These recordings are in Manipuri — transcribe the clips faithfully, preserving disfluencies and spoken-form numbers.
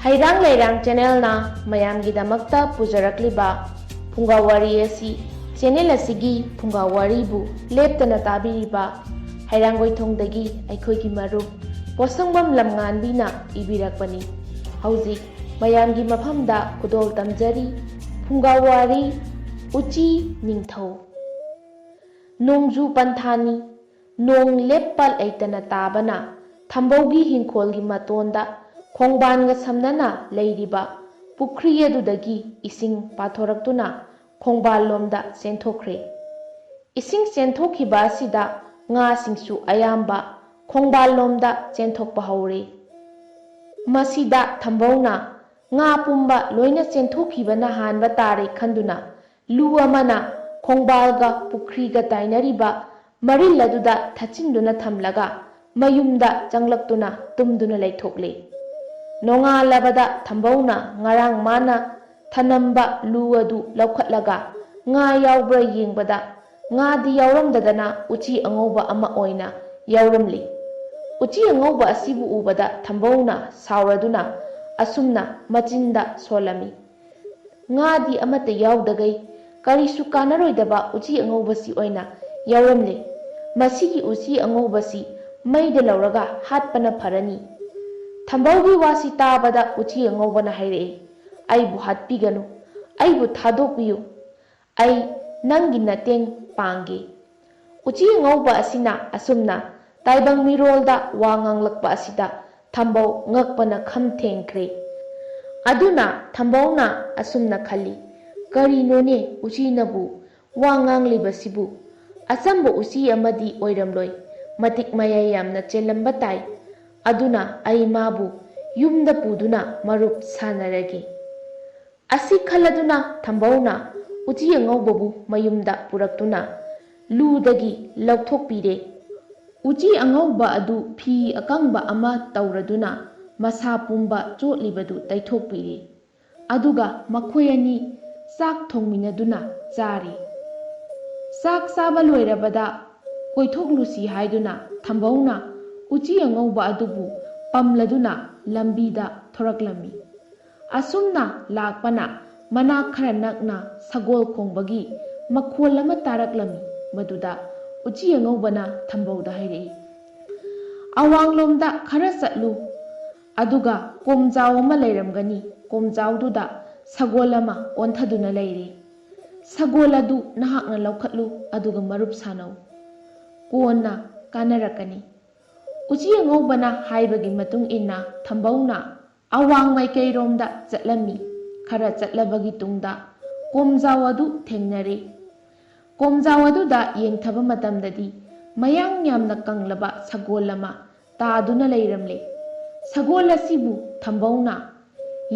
ꯍꯩꯔꯥꯡ ꯂꯩꯔꯥꯡ ꯆꯦꯅꯦꯜꯅ ꯃꯌꯥꯝꯒꯤꯗꯃꯛꯇ ꯄꯨꯖꯔꯛꯂꯤꯕ ꯐꯨꯡꯒꯥ ꯋꯥꯔꯤ ꯑꯁꯤ, ꯆꯦꯅꯦꯜ ꯑꯁꯤꯒꯤ ꯐꯨꯡꯒꯥ ꯋꯥꯔꯤꯕꯨ ꯂꯦꯞꯇꯅ ꯇꯥꯕꯤꯔꯤꯕ ꯍꯩꯔꯥꯡꯒꯣꯏꯊꯣꯡꯗꯒꯤ ꯑꯩꯈꯣꯏꯒꯤ ꯃꯔꯨꯞ ꯄꯣꯠꯁꯪꯕꯝ ꯂꯝꯉꯥꯟꯕꯤꯅ ꯏꯕꯤꯔꯛꯄꯅꯤ꯫ ꯍꯧꯖꯤꯛ ꯃꯌꯥꯝꯒꯤ ꯃꯐꯝꯗ ꯈꯨꯗꯣꯜ ꯇꯝꯖꯔꯤ꯫ ꯐꯨꯡꯒꯥ ꯋꯥꯔꯤ, ꯎꯆꯤ ꯅꯤꯡꯊꯧ꯫ ꯅꯣꯡꯖꯨ ꯄꯟꯊꯥꯅꯤ꯫ ꯅꯣꯡ ꯂꯦꯞꯄ ꯂꯩꯇꯅ ꯇꯥꯕꯅ ꯊꯝꯕꯧꯒꯤ ꯍꯤꯡꯈꯣꯜꯒꯤ ꯃꯇꯣꯟꯗ ꯈꯣꯡꯕꯥꯟꯒ ꯁꯝꯅꯅ ꯂꯩꯔꯤꯕ ꯄꯨꯈ꯭ꯔꯤ ꯑꯗꯨꯗꯒꯤ ꯏꯁꯤꯡ ꯄꯥꯊꯣꯔꯛꯇꯨꯅ ꯈꯣꯡꯕꯥꯜꯂꯣꯝꯗ ꯆꯦꯟꯊꯣꯛꯈ꯭ꯔꯦ꯫ ꯏꯁꯤꯡ ꯆꯦꯟꯊꯣꯛꯈꯤꯕ ꯑꯁꯤꯗ ꯉꯥꯁꯤꯡꯁꯨ ꯑꯌꯥꯝꯕ ꯈꯣꯡꯕꯥꯜꯂꯣꯝꯗ ꯆꯦꯟꯊꯣꯛꯄ ꯍꯧꯔꯦ꯫ ꯃꯁꯤꯗ ꯊꯝꯕꯧꯅ ꯉꯥ ꯄꯨꯝꯕ ꯂꯣꯏꯅ ꯆꯦꯟꯊꯣꯛꯈꯤꯕꯅ ꯍꯥꯟꯕ ꯇꯥꯔꯦ ꯈꯟꯗꯨꯅ ꯂꯨ ꯑꯃꯅ ꯈꯣꯡꯕꯥꯜꯒ ꯄꯨꯈ꯭ꯔꯤꯒ ꯇꯥꯏꯅꯔꯤꯕ ꯃꯔꯤꯜ ꯑꯗꯨꯗ ꯊꯠꯆꯤꯟꯗꯨꯅ ꯊꯝꯂꯒ ꯃꯌꯨꯝꯗ ꯆꯪꯂꯛꯇꯨꯅ ꯇꯨꯝꯗꯨꯅ ꯂꯩꯊꯣꯛꯂꯦ꯫ ꯅꯣꯡꯉꯥꯜꯂꯕꯗ ꯊꯝꯕꯧꯅ ꯉꯔꯥꯡ ꯃꯥꯅ ꯊꯅꯝꯕ ꯂꯨ ꯑꯗꯨ ꯂꯧꯈꯠꯂꯒ ꯉꯥ ꯌꯥꯎꯕ꯭ꯔꯥ ꯌꯦꯡꯕꯗ ꯉꯥꯗꯤ ꯌꯥꯎꯔꯝꯗꯗꯅ ꯎꯆꯤ ꯑꯉꯧꯕ ꯑꯃ ꯑꯣꯏꯅ ꯌꯥꯎꯔꯝꯂꯤ꯫ ꯎꯆꯤ ꯑꯉꯧꯕ ꯑꯁꯤꯕꯨ ꯎꯕꯗ ꯊꯝꯕꯧꯅ ꯁꯥꯎꯔꯗꯨꯅ ꯑꯁꯨꯝꯅ ꯃꯆꯤꯟꯗ ꯁꯣꯜꯂꯝꯃꯤ, "ꯉꯥꯗꯤ ꯑꯃꯠꯇ ꯌꯥꯎꯗꯒꯩ ꯀꯔꯤꯁꯨ ꯀꯥꯟꯅꯔꯣꯏꯗꯕ ꯎꯆꯤ ꯑꯉꯧꯕꯁꯤ ꯑꯣꯏꯅ ꯌꯥꯎꯔꯝꯂꯦ꯫ ꯃꯁꯤꯒꯤ ꯎꯆꯤ ꯑꯉꯧꯕꯁꯤ ꯃꯩꯗ ꯂꯧꯔꯒ ꯍꯥꯠꯄꯅ ꯐꯔꯅꯤ꯫" ꯊꯝꯕꯧꯒꯤ ꯋꯥꯁꯤ ꯇꯥꯕꯗ ꯎꯆꯤ ꯑꯉꯧꯕꯅ ꯍꯥꯏꯔꯛꯏ, "ꯑꯩꯕꯨ ꯍꯥꯠꯄꯤꯒꯅꯨ, ꯑꯩꯕꯨ ꯊꯥꯗꯣꯛꯄꯤꯌꯨ꯫ ꯑꯩ ꯅꯪꯒꯤ ꯅꯇꯦꯡ ꯄꯥꯡꯒꯦ꯫" ꯎꯆꯤ ꯑꯉꯧꯕ ꯑꯁꯤꯅ ꯑꯁꯨꯝꯅ ꯇꯥꯏꯕꯪ ꯃꯤꯔꯣꯜꯗ ꯋꯥ ꯉꯥꯡꯂꯛꯄ ꯑꯁꯤꯗ ꯊꯝꯕꯧ ꯉꯛꯄꯅ ꯈꯝ ꯊꯦꯡꯈ꯭ꯔꯦ꯫ ꯑꯗꯨꯅ ꯊꯝꯕꯧꯅ ꯑꯁꯨꯝꯅ ꯈꯜꯂꯤ, "ꯀꯔꯤꯅꯣꯅꯦ ꯎꯆꯤꯅꯕꯨ ꯋꯥ ꯉꯥꯡꯂꯤꯕꯁꯤꯕꯨ? ꯑꯆꯝꯕ ꯎꯆꯤ ꯑꯃꯗꯤ ꯑꯣꯏꯔꯝꯂꯣꯏ, ꯃꯇꯤꯛ ꯃꯌꯥꯏ ꯌꯥꯝꯅ ꯆꯦꯜꯂꯝꯕ ꯇꯥꯏ꯫ ꯑꯗꯨꯅ ꯑꯩ ꯃꯥꯕꯨ ꯌꯨꯝꯗ ꯄꯨꯗꯨꯅ ꯃꯔꯨꯞ ꯁꯥꯟꯅꯔꯒꯦ꯫" ꯑꯁꯤ ꯈꯜꯂꯗꯨꯅ ꯊꯝꯕꯧꯅ ꯎꯆꯤ ꯑꯉꯧꯕꯕꯨ ꯃꯌꯨꯝꯗ ꯄꯨꯔꯛꯇꯨꯅ ꯂꯨꯗꯒꯤ ꯂꯧꯊꯣꯛꯄꯤꯔꯦ꯫ ꯎꯆꯤ ꯑꯉꯧꯕ ꯑꯗꯨ ꯐꯤ ꯑꯀꯪꯕ ꯑꯃ ꯇꯧꯔꯗꯨꯅ ꯃꯁꯥ ꯄꯨꯝꯕ ꯆꯣꯠꯂꯤꯕꯗꯨ ꯇꯩꯊꯣꯛꯄꯤꯔꯦ꯫ ꯑꯗꯨꯒ ꯃꯈꯣꯏ ꯑꯅꯤ ꯆꯥꯛ ꯊꯣꯡꯃꯤꯟꯅꯗꯨꯅ ꯆꯥꯔꯦ꯫ ꯆꯥꯛ ꯆꯥꯕ ꯂꯣꯏꯔꯕꯗ ꯀꯣꯏꯊꯣꯛꯂꯨꯁꯤ ꯍꯥꯏꯗꯨꯅ ꯊꯝꯕꯧꯅ ꯎꯆꯤ ꯑꯉꯧꯕ ꯑꯗꯨꯕꯨ ꯄꯝꯂꯗꯨꯅ ꯂꯝꯕꯤꯗ ꯊꯣꯔꯛꯂꯝꯃꯤ꯫ ꯑꯁꯨꯝꯅ ꯂꯥꯛꯄꯅ ꯃꯅꯥꯛ ꯈꯔ ꯅꯛꯅ ꯁꯒꯣꯜ ꯈꯣꯡꯕꯒꯤ ꯃꯈꯣꯜ ꯑꯃ ꯇꯥꯔꯛꯂꯝꯃꯤ꯫ ꯃꯗꯨꯗ ꯎꯆꯤ ꯑꯉꯧꯕꯅ ꯊꯝꯕꯧꯗ ꯍꯥꯏꯔꯛꯏ, "ꯑꯋꯥꯡꯂꯣꯝꯗ ꯈꯔ ꯆꯠꯂꯨ, ꯑꯗꯨꯒ ꯀꯣꯝꯖꯥꯎ ꯑꯃ ꯂꯩꯔꯝꯒꯅꯤ꯫ ꯀꯣꯝꯖꯥꯎꯗꯨꯗ ꯁꯒꯣꯜ ꯑꯃ ꯑꯣꯟꯊꯗꯨꯅ ꯂꯩꯔꯤ꯫ ꯁꯒꯣꯜ ꯑꯗꯨ ꯅꯍꯥꯛꯅ ꯂꯧꯈꯠꯂꯨ, ꯑꯗꯨꯒ ꯃꯔꯨꯞ ꯁꯥꯟꯅꯧ꯫ ꯀꯣꯟꯅ ꯀꯥꯟꯅꯔꯛꯀꯅꯤ꯫" ꯎꯆꯤ ꯑꯉꯧꯕꯅ ꯍꯥꯏꯕꯒꯤ ꯃꯇꯨꯡ ꯏꯟꯅ ꯊꯝꯕꯧꯅ ꯑꯋꯥꯡ ꯃꯥꯏꯀꯩꯔꯣꯝꯗ ꯆꯠꯂꯝꯃꯤ꯫ ꯈꯔ ꯆꯠꯂꯕꯒꯤ ꯇꯨꯡꯗ ꯀꯣꯝꯖꯥꯎ ꯑꯗꯨ ꯊꯦꯡꯅꯔꯦ꯫ ꯀꯣꯝꯖꯥꯎ ꯑꯗꯨꯗ ꯌꯦꯡꯊꯕ ꯃꯇꯝꯗꯗꯤ ꯃꯌꯥꯡ ꯌꯥꯝꯅ ꯀꯪꯂꯕ ꯁꯒꯣꯜ ꯑꯃ ꯇꯥꯗꯨꯅ ꯂꯩꯔꯝꯂꯦ꯫ ꯁꯒꯣꯜ ꯑꯁꯤꯕꯨ ꯊꯝꯕꯧꯅ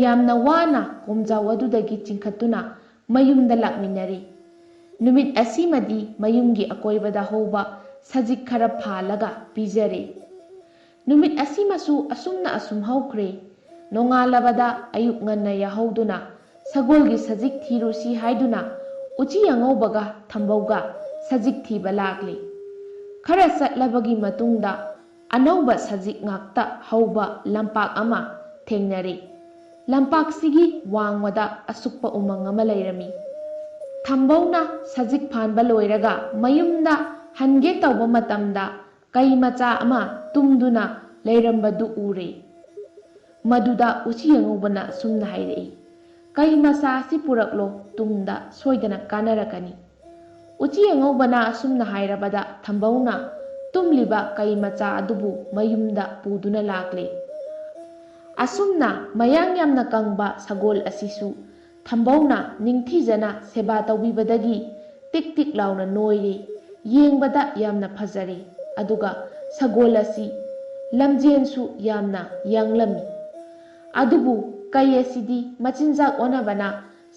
ꯌꯥꯝꯅ ꯋꯥꯅ ꯀꯣꯝꯖꯥꯎ ꯑꯗꯨꯗꯒꯤ ꯆꯤꯡꯈꯠꯇꯨꯅ ꯃꯌꯨꯝꯗ ꯂꯥꯛꯃꯤꯟꯅꯔꯦ꯫ ꯅꯨꯃꯤꯠ ꯑꯁꯤꯃꯗꯤ ꯃꯌꯨꯝꯒꯤ ꯑꯀꯣꯏꯕꯗ ꯍꯧꯕ ꯁꯖꯤꯛ ꯈꯔ ꯐꯥꯜꯂꯒ ꯄꯤꯖꯔꯦ꯫ ꯅꯨꯃꯤꯠ ꯑꯁꯤꯃꯁꯨ ꯑꯁꯨꯝꯅ ꯑꯁꯨꯝ ꯍꯧꯈ꯭ꯔꯦ꯫ ꯅꯣꯡꯉꯥꯜꯂꯕꯗ ꯑꯌꯨꯛ ꯉꯟꯅ ꯌꯥꯍꯧꯗꯨꯅ ꯁꯒꯣꯜꯒꯤ ꯁꯖꯤꯛ ꯊꯤꯔꯨꯁꯤ ꯍꯥꯏꯗꯨꯅ ꯎꯆꯤ ꯑꯉꯧꯕꯒ ꯊꯝꯕꯧꯒ ꯁꯖꯤꯛ ꯊꯤꯕ ꯂꯥꯛꯂꯦ꯫ ꯈꯔ ꯆꯠꯂꯕꯒꯤ ꯃꯇꯨꯡꯗ ꯑꯅꯧꯕ ꯁꯖꯤꯛ ꯉꯥꯛꯇ ꯍꯧꯕ ꯂꯝꯄꯥꯛ ꯑꯃ ꯊꯦꯡꯅꯔꯦ꯫ ꯂꯝꯄꯥꯛꯁꯤꯒꯤ ꯋꯥꯡꯃꯗ ꯑꯁꯨꯛꯄ ꯎꯃꯪ ꯑꯃ ꯂꯩꯔꯝꯃꯤ꯫ ꯊꯝꯕꯧꯅ ꯁꯖꯤꯛ ꯐꯥꯟꯕ ꯂꯣꯏꯔꯒ ꯃꯌꯨꯝꯗ ꯍꯟꯒꯦ ꯇꯧꯕ ꯃꯇꯝꯗ ꯀꯩ ꯃꯆꯥ ꯑꯃ ꯇꯨꯝꯗꯨꯅ ꯂꯩꯔꯝꯕꯗꯨ ꯎꯔꯦ꯫ ꯃꯗꯨꯗ ꯎꯆꯤ ꯑꯉꯧꯕꯅ ꯑꯁꯨꯝꯅ ꯍꯥꯏꯔꯛꯏ, "ꯀꯩ ꯃꯆꯥ ꯑꯁꯤ ꯄꯨꯔꯛꯂꯣ, ꯇꯨꯡꯗ ꯁꯣꯏꯗꯅ ꯀꯥꯟꯅꯔꯛꯀꯅꯤ꯫" ꯎꯆꯤ ꯑꯉꯧꯕꯅ ꯑꯁꯨꯝꯅ ꯍꯥꯏꯔꯕꯗ ꯊꯝꯕꯧꯅ ꯇꯨꯝꯂꯤꯕ ꯀꯩ ꯃꯆꯥ ꯑꯗꯨꯕꯨ ꯃꯌꯨꯝꯗ ꯄꯨꯗꯨꯅ ꯂꯥꯛꯂꯦ꯫ ꯑꯁꯨꯝꯅ ꯃꯌꯥꯡ ꯌꯥꯝꯅ ꯀꯪꯕ ꯁꯒꯣꯜ ꯑꯁꯤꯁꯨ ꯊꯝꯕꯧꯅ ꯅꯤꯡꯊꯤꯖꯅ ꯁꯦꯕꯥ ꯇꯧꯕꯤꯕꯗꯒꯤ ꯇꯤꯛ ꯇꯤꯛ ꯂꯥꯎꯅ ꯅꯣꯏꯔꯦ꯫ ꯌꯦꯡꯕꯗ ꯌꯥꯝꯅ ꯐꯖꯔꯦ꯫ ꯑꯗꯨꯒ ꯁꯒꯣꯜ ꯑꯁꯤ ꯂꯝꯖꯦꯟꯁꯨ ꯌꯥꯝꯅ ꯌꯥꯡꯂꯝꯃꯤ꯫ ꯑꯗꯨꯕꯨ ꯀꯩ ꯑꯁꯤꯗꯤ ꯃꯆꯤꯟꯖꯥꯛ ꯑꯣꯟꯅꯕꯅ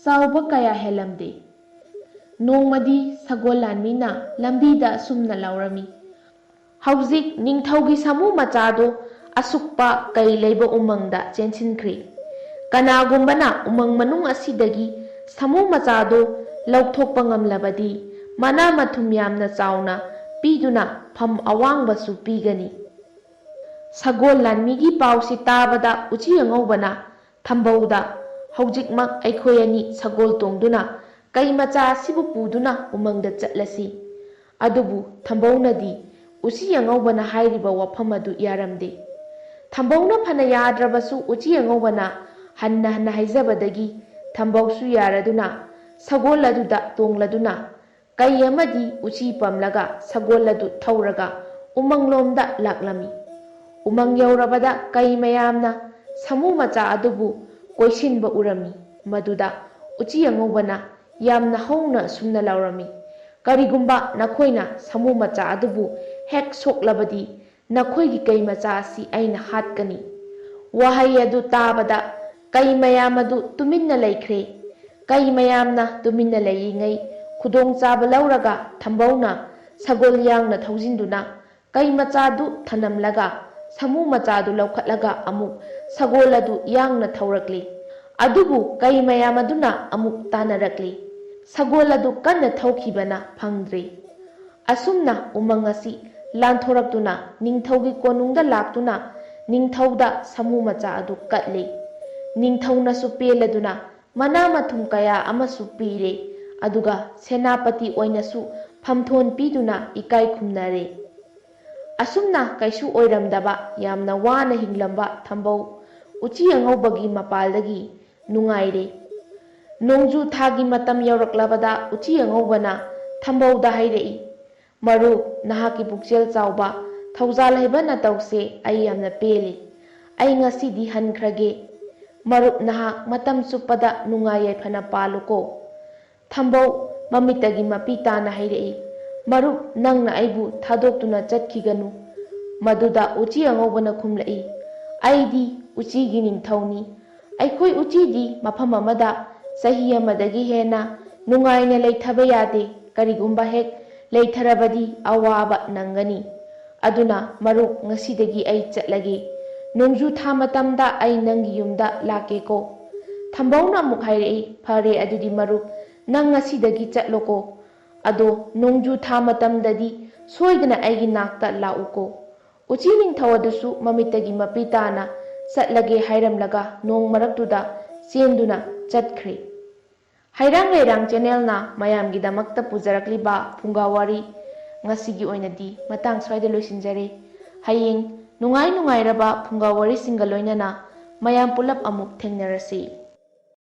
ꯆꯥꯎꯕ ꯀꯌꯥ ꯍꯦꯜꯂꯝꯗꯦ꯫ ꯅꯣꯡꯃꯗꯤ ꯁꯒꯣꯜ ꯂꯥꯟꯃꯤꯅ ꯂꯝꯕꯤꯗ ꯑꯁꯨꯝꯅ ꯂꯥꯎꯔꯝꯃꯤ, "ꯍꯧꯖꯤꯛ ꯅꯤꯡꯊꯧꯒꯤ ꯁꯥꯃꯨ ꯃꯆꯥꯗꯣ ꯑꯁꯨꯛꯄ ꯀꯩ ꯂꯩꯕ ꯎꯃꯪꯗ ꯆꯦꯟꯁꯤꯟꯈ꯭ꯔꯦ꯫ ꯀꯅꯥꯒꯨꯝꯕꯅ ꯎꯃꯪ ꯃꯅꯨꯡ ꯑꯁꯤꯗꯒꯤ ꯁꯥꯃꯨ ꯃꯆꯥꯗꯣ ꯂꯧꯊꯣꯛꯄ ꯉꯝꯂꯕꯗꯤ ꯃꯅꯥ ꯃꯊꯨꯝ ꯌꯥꯝꯅ ꯆꯥꯎꯅ ꯄꯤꯗꯨꯅ ꯐꯝ ꯑꯋꯥꯡꯕꯁꯨ ꯄꯤꯒꯅꯤ꯫" ꯁꯒꯣꯜ ꯂꯥꯟꯃꯤꯒꯤ ꯄꯥꯎꯁꯤ ꯇꯥꯕꯗ ꯎꯆꯤ ꯑꯉꯧꯕꯅ ꯊꯝꯕꯧꯗ, "ꯍꯧꯖꯤꯛꯃꯛ ꯑꯩꯈꯣꯏ ꯑꯅꯤ ꯁꯒꯣꯜ ꯇꯣꯡꯗꯨꯅ ꯀꯩ ꯃꯆꯥ ꯑꯁꯤꯕꯨ ꯄꯨꯗꯨꯅ ꯎꯃꯪꯗ ꯆꯠꯂꯁꯤ"꯫ ꯑꯗꯨꯕꯨ ꯊꯝꯕꯧꯅꯗꯤ ꯎꯆꯤ ꯑꯉꯧꯕꯅ ꯍꯥꯏꯔꯤꯕ ꯋꯥꯐꯝ ꯑꯗꯨ ꯌꯥꯔꯝꯗꯦ꯫ ꯊꯝꯕꯧꯅ ꯐꯅ ꯌꯥꯗ꯭ꯔꯕꯁꯨ ꯎꯆꯤ ꯑꯉꯧꯕꯅ ꯍꯟꯅ ꯍꯟꯅ ꯍꯥꯏꯖꯕꯗꯒꯤ ꯊꯝꯕꯧꯁꯨ ꯌꯥꯔꯗꯨꯅ ꯁꯒꯣꯜ ꯑꯗꯨꯗ ꯇꯣꯡꯂꯗꯨꯅ ꯀꯩ ꯑꯃꯗꯤ ꯎꯆꯤ ꯄꯝꯂꯒ ꯁꯒꯣꯜ ꯑꯗꯨ ꯊꯧꯔꯒ ꯎꯃꯪꯂꯣꯝꯗ ꯂꯥꯛꯂꯝꯃꯤ꯫ ꯎꯃꯪ ꯌꯧꯔꯕꯗ ꯀꯩ ꯃꯌꯥꯝꯅ ꯁꯥꯃꯨ ꯃꯆꯥ ꯑꯗꯨꯕꯨ ꯀꯣꯏꯁꯤꯟꯕ ꯎꯔꯝꯃꯤ꯫ ꯃꯗꯨꯗ ꯎꯆꯤ ꯑꯉꯧꯕꯅ ꯌꯥꯝꯅ ꯍꯧꯅ ꯑꯁꯨꯝꯅ ꯂꯥꯎꯔꯝꯃꯤ, "ꯀꯔꯤꯒꯨꯝꯕ ꯅꯈꯣꯏꯅ ꯁꯥꯃꯨ ꯃꯆꯥ ꯑꯗꯨꯕꯨ ꯍꯦꯛ ꯁꯣꯛꯂꯕꯗꯤ ꯅꯈꯣꯏꯒꯤ ꯀꯩ ꯃꯆꯥ ꯑꯁꯤ ꯑꯩꯅ ꯍꯥꯠꯀꯅꯤ"꯫ ꯋꯥꯍꯩ ꯑꯗꯨ ꯇꯥꯕꯗ ꯀꯩ ꯃꯌꯥꯝ ꯑꯗꯨ ꯇꯨꯃꯤꯟꯅ ꯂꯩꯈ꯭ꯔꯦ꯫ ꯀꯩ ꯃꯌꯥꯝꯅ ꯇꯨꯃꯤꯟꯅ ꯂꯩꯔꯤꯉꯩ ꯈꯨꯗꯣꯡꯆꯥꯕ ꯂꯧꯔꯒ ꯊꯝꯕꯧꯅ ꯁꯒꯣꯜ ꯌꯥꯡꯅ ꯊꯧꯖꯤꯟꯗꯨꯅ ꯀꯩ ꯃꯆꯥꯗꯨ ꯊꯅꯝꯂꯒ ꯁꯥꯃꯨ ꯃꯆꯥꯗꯨ ꯂꯧꯈꯠꯂꯒ ꯑꯃꯨꯛ ꯁꯒꯣꯜ ꯑꯗꯨ ꯌꯥꯡꯅ ꯊꯧꯔꯛꯂꯤ꯫ ꯑꯗꯨꯕꯨ ꯀꯩ ꯃꯌꯥꯝ ꯑꯗꯨꯅ ꯑꯃꯨꯛ ꯇꯥꯟꯅꯔꯛꯂꯤ꯫ ꯁꯒꯣꯜ ꯑꯗꯨ ꯀꯟꯅ ꯊꯧꯈꯤꯕꯅ ꯐꯪꯗ꯭ꯔꯦ꯫ ꯑꯁꯨꯝꯅ ꯎꯃꯪ ꯑꯁꯤ ꯂꯥꯟꯊꯣꯔꯛꯇꯨꯅ ꯅꯤꯡꯊꯧꯒꯤ ꯀꯣꯅꯨꯡꯗ ꯂꯥꯛꯇꯨꯅ ꯅꯤꯡꯊꯧꯗ ꯁꯥꯃꯨ ꯃꯆꯥ ꯑꯗꯨ ꯀꯠꯂꯤ꯫ ꯅꯤꯡꯊꯧꯅꯁꯨ ꯄꯦꯜꯂꯗꯨꯅ ꯃꯅꯥ ꯃꯊꯨꯝ ꯀꯌꯥ ꯑꯃꯁꯨ ꯄꯤꯔꯦ, ꯑꯗꯨꯒ ꯁꯦꯅꯥꯄꯇꯤ ꯑꯣꯏꯅꯁꯨ ꯐꯝꯊꯣꯟ ꯄꯤꯗꯨꯅ ꯏꯀꯥꯏ ꯈꯨꯝꯅꯔꯦ꯫ ꯑꯁꯨꯝꯅ ꯀꯩꯁꯨ ꯑꯣꯏꯔꯝꯗꯕ ꯌꯥꯝꯅ ꯋꯥꯅ ꯍꯤꯡꯂꯝꯕ ꯊꯝꯕꯧ ꯎꯆꯤ ꯑꯉꯧꯕꯒꯤ ꯃꯄꯥꯜꯗꯒꯤ ꯅꯨꯡꯉꯥꯏꯔꯦ꯫ ꯅꯣꯡꯖꯨ ꯊꯥꯒꯤ ꯃꯇꯝ ꯌꯧꯔꯛꯂꯕꯗ ꯎꯆꯤ ꯑꯉꯧꯕꯅ ꯊꯝꯕꯧꯗ ꯍꯥꯏꯔꯛꯏ, "ꯃꯔꯨꯞ, ꯅꯍꯥꯛꯀꯤ ꯄꯨꯛꯆꯦꯜ ꯆꯥꯎꯕ, ꯊꯧꯖꯥꯜ ꯍꯩꯕ ꯅꯇꯧꯁꯦ ꯑꯩ ꯌꯥꯝꯅ ꯄꯦꯜꯂꯤ꯫ ꯑꯩ ꯉꯁꯤꯗꯤ ꯍꯟꯈ꯭ꯔꯒꯦ꯫ ꯃꯔꯨꯞ, ꯅꯍꯥꯛ ꯃꯇꯝ ꯆꯨꯞꯄꯗ ꯅꯨꯡꯉꯥꯏ ꯌꯥꯏꯐꯅ ꯄꯥꯜꯂꯨꯀꯣ"꯫ ꯊꯝꯕꯧ ꯃꯃꯤꯠꯇꯒꯤ ꯃꯄꯤ ꯇꯥꯅ ꯍꯥꯏꯔꯛꯏ, "ꯃꯔꯨꯞ, ꯅꯪꯅ ꯑꯩꯕꯨ ꯊꯥꯗꯣꯛꯇꯨꯅ ꯆꯠꯈꯤꯒꯅꯨ"꯫ ꯃꯗꯨꯗ ꯎꯆꯤ ꯑꯉꯧꯕꯅ ꯈꯨꯝꯂꯛꯏ, "ꯑꯩꯗꯤ ꯎꯆꯤꯒꯤ ꯅꯤꯡꯊꯧꯅꯤ꯫ ꯑꯩꯈꯣꯏ ꯎꯆꯤꯗꯤ ꯃꯐꯝ ꯑꯃꯗ ꯆꯍꯤ ꯑꯃꯗꯒꯤ ꯍꯦꯟꯅ ꯅꯨꯡꯉꯥꯏꯅ ꯂꯩꯊꯕ ꯌꯥꯗꯦ꯫ ꯀꯔꯤꯒꯨꯝꯕ ꯍꯦꯛ ꯂꯩꯊꯔꯕꯗꯤ ꯑꯋꯥꯕ ꯅꯪꯒꯅꯤ꯫ ꯑꯗꯨꯅ ꯃꯔꯨꯞ, ꯉꯁꯤꯗꯒꯤ ꯑꯩ ꯆꯠꯂꯒꯦ꯫ ꯅꯣꯡꯖꯨ ꯊꯥ ꯃꯇꯝꯗ ꯑꯩ ꯅꯪꯒꯤ ꯌꯨꯝꯗ ꯂꯥꯛꯀꯦꯀꯣ"꯫ ꯊꯝꯕꯧꯅ ꯑꯃꯨꯛ ꯍꯥꯏꯔꯛꯏ, "ꯐꯔꯦ, ꯑꯗꯨꯗꯤ ꯃꯔꯨꯞ, ꯅꯪ ꯉꯁꯤꯗꯒꯤ ꯆꯠꯂꯣꯀꯣ꯫ ꯑꯗꯣ ꯅꯣꯡꯖꯨ ꯊꯥ ꯃꯇꯝꯗꯗꯤ ꯁꯣꯏꯗꯅ ꯑꯩꯒꯤ ꯅꯥꯛꯇ ꯂꯥꯛꯎꯀꯣ"꯫ ꯎꯆꯤ ꯅꯤꯡꯊꯧ ꯑꯗꯨꯁꯨ ꯃꯃꯤꯠꯇꯒꯤ ꯃꯄꯤ ꯇꯥꯅ ꯆꯠꯂꯒꯦ ꯍꯥꯏꯔꯝꯂꯒ ꯅꯣꯡ ꯃꯔꯛꯇꯨꯗ ꯆꯦꯟꯗꯨꯅ ꯆꯠꯈ꯭ꯔꯦ꯫ ꯍꯩꯔꯥꯡ ꯂꯩꯔꯥꯡ ꯆꯦꯅꯦꯜꯅ ꯃꯌꯥꯝꯒꯤꯗꯃꯛꯇ ꯄꯨꯖꯔꯛꯂꯤꯕ ꯐꯨꯡꯒꯥ ꯋꯥꯔꯤ ꯉꯁꯤꯒꯤ ꯑꯣꯏꯅꯗꯤ ꯃꯇꯥꯡ ꯁ꯭ꯋꯥꯏꯗ ꯂꯣꯏꯁꯤꯟꯖꯔꯦ꯫ ꯍꯌꯦꯡ ꯅꯨꯡꯉꯥꯏ ꯅꯨꯡꯉꯥꯏꯔꯕ ꯐꯨꯡꯒꯥ ꯋꯥꯔꯤꯁꯤꯡꯒ ꯂꯣꯏꯅꯅ ꯃꯌꯥꯝ ꯄꯨꯂꯞ ꯑꯃꯨꯛ ꯊꯦꯡꯅꯔꯁꯤ꯫